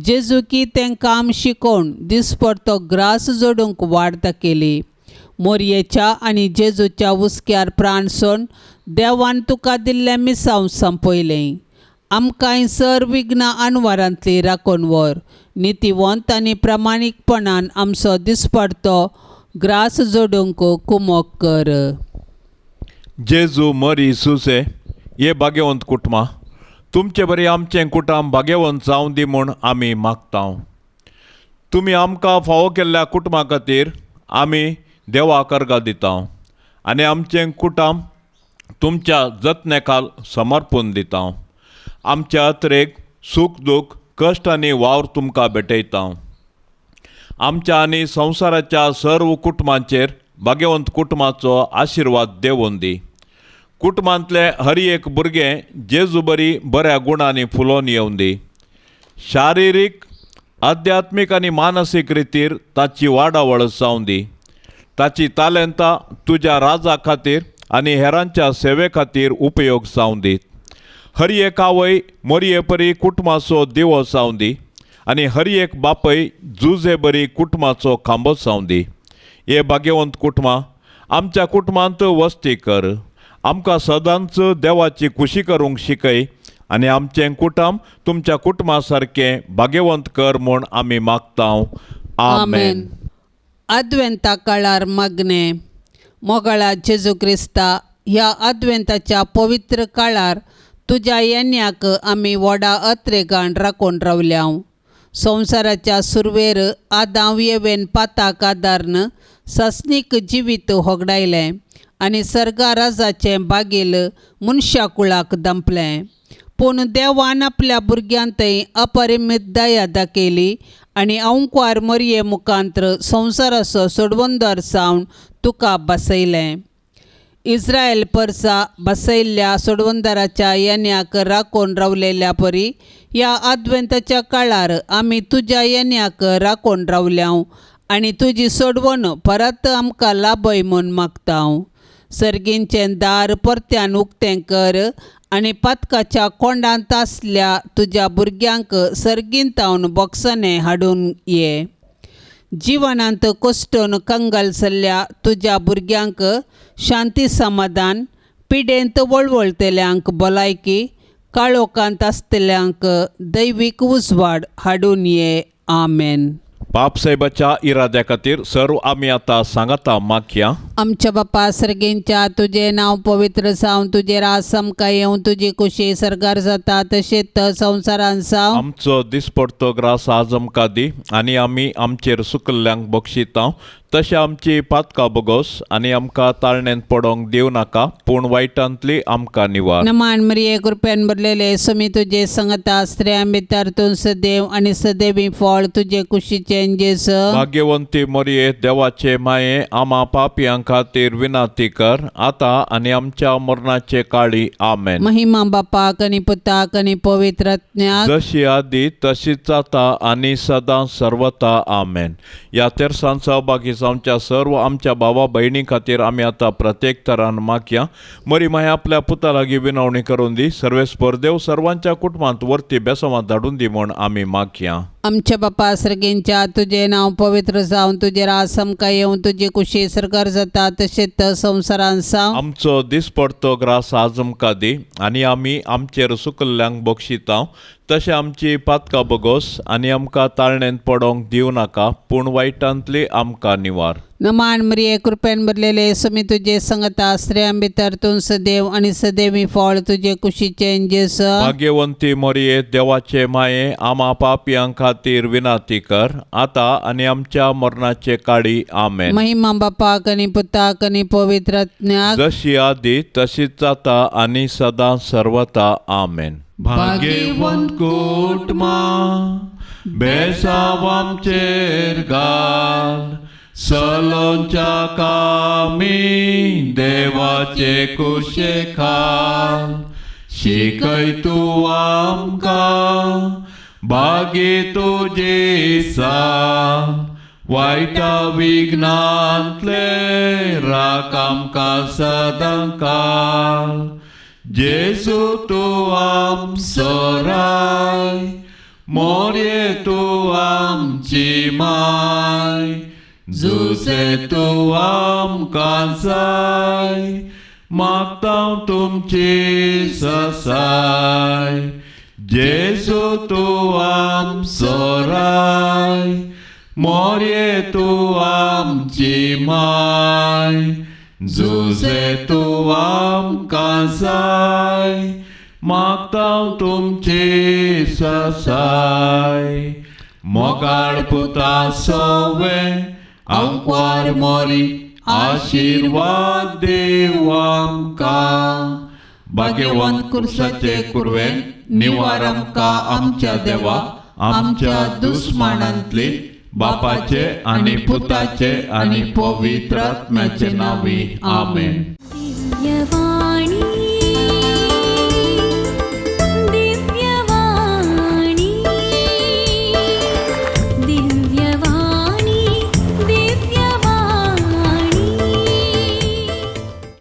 जेजुकी तें काम शिकोवन दिसपडतो ग्रास जोडूंक वाड दाखयली. मोरयेच्या आनी जेजूच्या हुस्क्यार प्राण सोडून देवान तुका दिल्लें मिसांव संपयलें. आमकांय सर विघ्नां अनवारांतली राखून व्हर. नितीवंत आनी प्रामाणीकपणान आमचो दिसपडतो ग्रास जोडूंक कुमोक कर. जेजू मरी सुसे हे भाग्यवंत कुटुंबा, तुमचे बरी आमचें कुटुंब भाग्यवंत जावं दी म्हूण आमी मागता. तुमी आमकां फावो केल्ल्या कुटुंबा खातीर आमी देवाक अर्गां दिता आनी आमचें कुटुंब तुमच्या जतनेखाल समर्पून दिता. आमच्या अत्रेक सूख दूख, कश्ट आनी वावर तुमकां भेटयता. आमच्या आनी संवसाराच्या सर्व कुटुंबांचेर भाग्यवंत कुटुंबाचो आशिर्वाद देवून दी. कुटुंबांतलें हर एक भुरगें जेजू बरी बऱ्या गुणांनी फुलोवन येवन दी. शारिरीक, आध्यात्मीक आनी मानसीक रितीर ताची वाडावळ जावं दी. ताची तालेंतां तुज्या राजा खातीर आनी हेरांच्या सेवे खातीर उपयोग जावं दी. हर एक आवय मोरये परी कुटुंबाचो दिवो जावं दी आनी हर एक बापय जुजे बरी कुटुंबाचो खांबो जावं दी. हे भाग्यवंत कुटुंबा, आमच्या कुटुंबांत वस्ती कर. आमकां सदांच देवाची खुशी करूंक शिकय आनी आमचें कुटुंब तुमच्या कुटुंबा सारकें भाग्यवंत कर म्हूण आमी मागता. आमेन. आद्वेंता काळार मागणें. मोगाळा जेजू क्रिस्ता, ह्या आद्वेंताच्या पवित्र काळार तुज्या येण्याक आमी व्हडा अत्रेगान राखून रावल्या. संवसाराच्या सुरवेर आदांव येवेन पाताक आदारन सासणीक जिवीत होगडायलें आनी सर्गा राजाचें बागील मनशाकुळाक दंपलें. पूण देवान आपल्या भुरग्यांतय अपरिमीत दया दाखयली आनी अंकवार मोरये मुखांत्र संवसाराचो सोडवंदर जावन तुका बसयलें. इस्रायल परसा बसयल्ल्या सोडवंदराच्या येण्याक राखून रावलेल्या परी ह्या आद्वेंताच्या काळार आमी तुज्या येण्याक राखून रावल्या आनी तुजी सोडवण परत आमकां लाभय म्हूण मागता. सर्गींचें दार परत्यान उक्तें कर आनी पातकाच्या कोंडांत आसल्या तुज्या भुरग्यांक सर्गींतावन बोक्सांनी हाडून ये. जिवनांत कश्टून कंगाल जाल्ल्या तुज्या भुरग्यांक शांती समाधान, पिडेंत वळवळटल्यांक भलायकी, काळोखांत आसतल्यांक दैवीक उजवाड हाडून ये. आमेन. बाप साहेबाच्या इराद्या खातीर सर्व आमी आतां सांगाता मागया. आमच्या बापा सर्गेंच्या, तुजें नांव पवित्र जावं, तुजें राज आमकां येवं, तुजी कुशी सर्गार जाता तशेंच संवसारान जावं. आमचो दिसपडतो ग्रास आज आमकां दी आनी आमी आमचेर सुकल्ल्यांक बक्षिता तशें आमची पातकां बोगोस आनी आमकां ताळण्यांत पडोंक दिवं नाका, पूण वायटांतली आमकां निवार. नमान मरिये, कृपेन भरलेले, सुमी तुजे संगता, स्त्रियां भितर तूं सदैव आनी सदैवी फळ तुजे कुशीचें जेजू. भाग्यवंती मोरये, देवाचे माये, आमा पापयां खातीर विनाती कर आतां आनी आमच्या मरणाचे काळी. आमेन. महिमा बापाक आनी पुताक आनी पवित्र आत्म्याक. जशी आदी तशीच आतां आनी सदां सर्वता. आमेन. ह्या तेरसान सहभागी जावच्या सर्व आमच्या भावा भयणी खातीर आमी आतां प्रत्येक तरान मागया. मरी माया आपल्या पुता लागीं विनवणी करून दी. सर्वेस्पर देव सर्वांच्या कुटुंबांत वर्ती बेसवां धाडून दी म्हूण आमी मागया. आमच्या बापा सर्गेंच्या, तुजें नांव पवित्र जावं, तुजें राज आमकां येवं, तुजी कुशी सर्गार जाता तशेंच संवसारान जावं. आमचो दिसपडतो ग्रास आज आमकां दी आनी आमी आमचेर सुकल्ल्यांक बक्षिता तशें आमची पातकां बोगोस आनी आमकां ताळण्यांत पडोंक दिवं नाका, पूण वायटांतली आमकां निवार. नमान मरिये, कृपेन भरलेले, सुमी तुजे संगता, स्त्रियां भितर तूं सदैव आनी सदैवी फळ तुजे कुशीचें जेजू. भाग्यवंती मोरये, देवाचे माये, आमा पापयां खातीर विनाती कर आतां आनी आमच्या मरणाचे काळी. आमेन. महिमा बापाक आनी पुताक आनी पवित्र आत्म्याक. जशी आदी तशीच आतां आनी सदां सर्वता. आमेन. भाग्यवंत कुटुंबा, बेसांव आमचेर घाल, सलोंच्या कामी देवाचे कुशे खाल, शिकय तूं आमकां बागी तुजी साल, वायटा विघ्नांतले राख आमकां सदां काल. जेजू तूं आमचो राय, मोरये तूं आमची माय, जुसे तूं आमकां जाय, मागता तुमची ससाय. जेजू तूं आमचो राय, मोरये तूं आमची माय, जुसे तूं आमकां जाय, मागता तुमची ससाय. मोगाळ पुता सोवे आंकवार मोरी, आशिर्वाद देव आमकां. भाग्यवंत कुर्साचे कुरवेन निवार आमकां आमच्या देवा आमच्या दुस्मानांतली, बापाचे आनी पुताचे आनी पवित्र आत्म्याचे नांवी. आमेन. दिव्यवाणी.